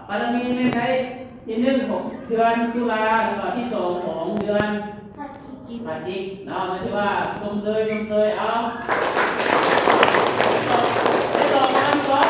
ປາລະມີແມ່ນໃດ? ທີໜຶ່ງຂອງເດືອນຕຸລາ ແລ້ວກໍທີສອງຂອງເດືອນພະຈິກເນາະ. ຖືວ່າຊົມເຊີຍ ຊົມເຊີຍ. ເອົາ ໄດ້ສອງ ໄດ້ສອງ ສອງ